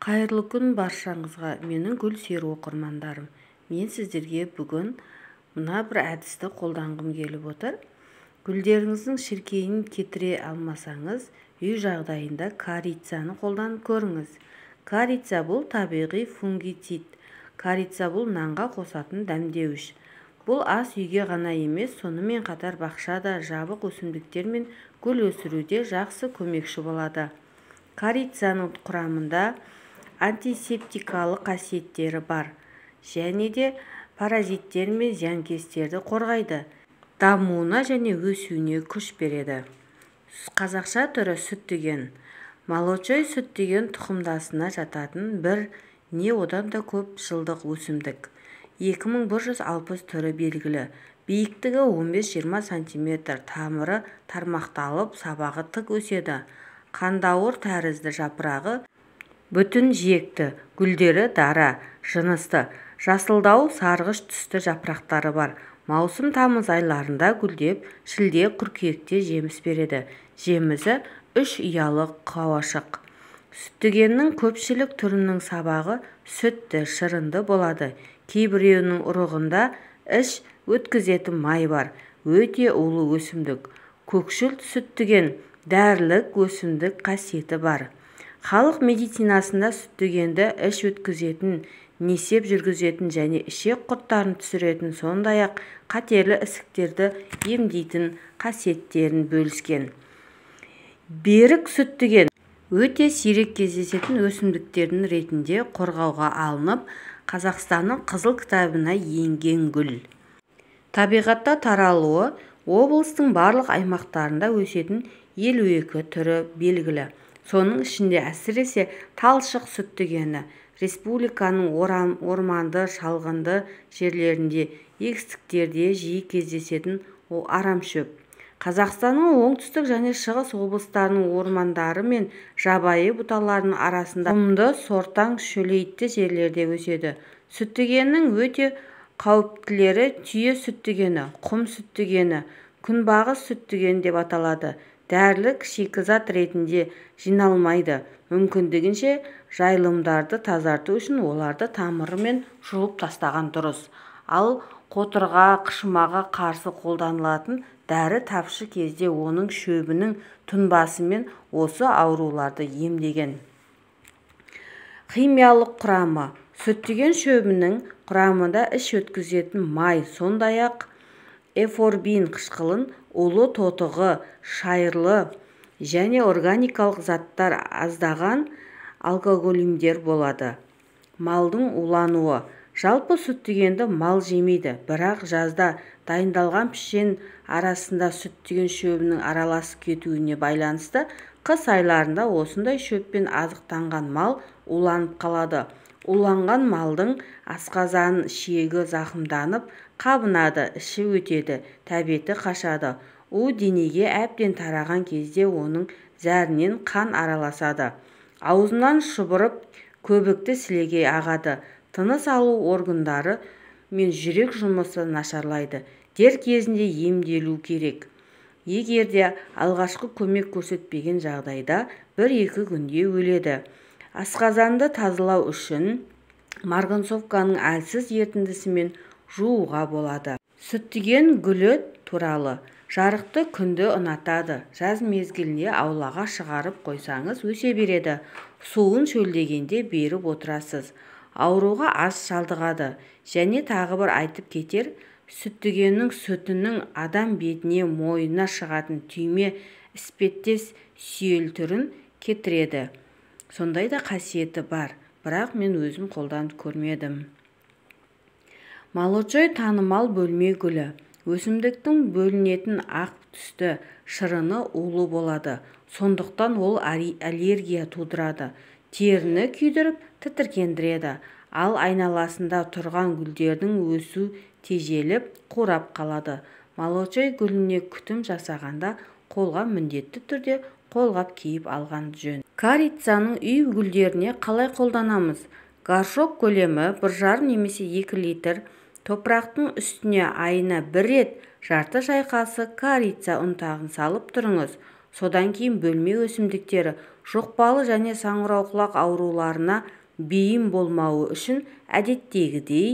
Қайырлы күн баршаңызға, менің гүл сүйер оқырмандарым. Мен сіздерге бүгін мына бір әдісті қолданғым келіп отыр. Гүлдеріңіздің шіркейін кетіре алмасаңыз, үй жағдайында корицаны қолданып көріңіз. Корица бұл табиғи фунгицид. Корица бұл нанға қосатын дәмдеуіш. Бұл ас үйге ғана емес, сонымен қатар бақшада жабық өсімдіктер мен гүл өсіруде жақсы көмекші болады. Корицаның құрамында антисептикалық қасиеттері бар, және де паразиттер мен зиянкестерді қорғайды, дамуына және өсуіне күш береді. Қазақша түрі сүттіген. Молочай сүттіген тұқымдасына жататын бір не одан да көп жылдық өсімдік. 2160 түрі белгілі. Биіктігі 15-20 см, тамыры тармақталып, сабағы тік өседі. Қандауыр тәрізді жапырағы бүтін жиекті, гүлдері дара, жынысты, жасылдау сарғыш түсті жапырақтары бар. Маусым-тамыз айларында гүлдеп, шілде-қыркүйекте жеміс береді. Жемісі үш ұялы қауашық. Сүттігеннің көпшілік түрінің сабағы сүтті, шырынды болады. Кейбіреуінің ұрығында іш өткізетін май бар. Өте улы өсімдік. Көкшіл сүттіген дәрілік өсімдік қасиеті бар. Халық медицинасында сүттігенді іш өткізетін, несеп жүргізетін және ішек құрттарын түсіретін, сондай-ақ қатерлі ісіктерді емдейтін қасиеттерін бөліскен. Берік сүттіген өте сирек кездесетін өсімдіктердің ретінде қорғауға алынып, Қазақстанның Қызыл кітабына енген гүл. Табиғатта таралуы облыстың барлық аймақтарында өсетін 52 түрі белгілі. Соның ішінде әсіресе талшық сүттігені республиканың орманды, шалғынды жерлерінде, егістіктерде жиі кездесетін арамшөп. Қазақстанның оңтүстік және шығыс облыстарының ормандары мен жабайы бұталарының арасында құмды, сортаң, шөлейтті жерлерде өседі. Сүттігеннің өте қауіптілері түйе сүттігені, құм сүттігені, күнбағыс сүттігені деп аталады. Дәрілік шикізат ретінде жиналмайды. Мүмкіндігінше жайылымдарды тазарту үшін оларды тамырымен жұлып тастаған дұрыс. Ал қотырға, қышымаға қарсы қолданылатын дәрі тапшы кезде оның шөбінің тұнбасымен осы ауруларды емдеген. Химиялық құрамы. Сүттіген шөбінің құрамында іш өткізетін май, сондай-ақ эфорбин қышқылын, улы тотығы, шайырлы және органикалық заттар, аздаған алкоголимдер болады. Малдың улануы. Жалпы сүттігенді мал жемейді, бірақ жазда дайындалған пішен арасында сүттіген шөбінің араласып кетуіне байланысты қыс айларында осындай шөппен азықтанған мал уланып қалады. Уланған малдың асқазан ішегі зақымданып, қабынады, іші өтеді, тәбеті қашады. У денеге әбден тараған кезде оның зәрінен қан араласады. Аузынан шұбырып, көбікті сілегей ағады. Тыныс алу органдары мен жүрек жұмысы нашарлайды. Дер кезінде емделу керек. Егер де алғашқы көмек көрсетпеген жағдайда 1-2 күнде өледі. Асқазанды тазалау үшін марганцовканың әлсіз ерітіндісімен жууға болады. Сүттіген гүлі туралы. Жарықты күнді ұнатады. Жаз мезгілінде аулаға шығарып қойсаңыз өсе береді. Суын шөлдегенде беріп отырасыз. Ауруға аз шалдығады. Және тағы бір айтып кетер, сүттігеннің сүтінің адам бетіне, мойнына шығатын түйме іспеттес сүйел түрін кетіреді. Сондай да қасиеті бар, бірақ мен өзім қолданып көрмедім. Молочай танымал бөлме гүлі. Өсімдіктің бөлінетін ақ түсті шырыны улы болады. Сондықтан ол аллергия тудырады. Теріні күйдіріп, тітіркендіреді. Ал айналасында тұрған гүлдердің өсу тежеліп, қурап қалады. Молочай гүліне күтім жасағанда қолға міндетті түрде қолғап киіп алған жөн. Корицаның үй гүлдеріне қалай қолданамыз? Горшок көлемі 1,5 немесе 2 литр. Топырақтың үстіне айына бір рет жарты шай қасық корица ұнтағын салып тұрыңыз. Содан кейін бөлме өсімдіктері Жұқпалы және саңырауқұлақ ауруларына бейім болмауы үшін әдеттегідей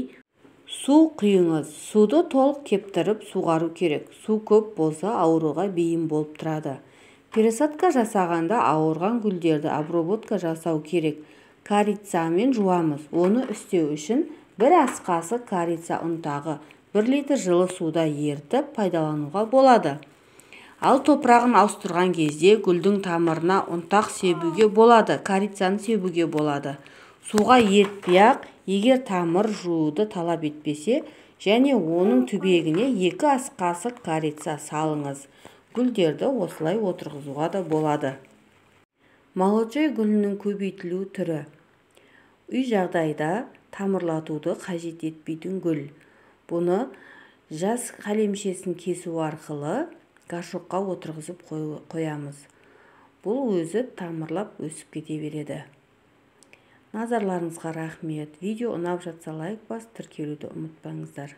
су құйыңыз. Суды толық кептіріп суғару керек. Су көп болса, ауруға бейім болып тұрады. Пересадка жасағанда ауырған гүлдерді обработка жасау керек. Корицамен жуамыз. Оны істеу үшін 1 ас қасық корица ұнтағы 1 литр жылы суда ерітіп пайдалануға болады. Ал топырағын ауыстырған кезде гүлдің тамырына ұнтақ себуге болады, корицаны себуге болады. Суға ерітпей-ақ, егер тамыр жууды талап етпесе, және оның түбегіне 2 ас қасық корица салыңыз. Гүлдерді осылай отырғызуға да болады. Молоджой гүлінің көбейтілу түрі. Үй жағдайда тамырлатуды қажет етпейтін гүл. Бұны жас қалемшесін кесу арқылы горшокқа отырғызып қоямыз. Бұл өзі тамырлап өсіп кете береді. Назарларыңызға рахмет. Видео ұнап жатса лайк басып, тіркелуді ұмытпаңыздар.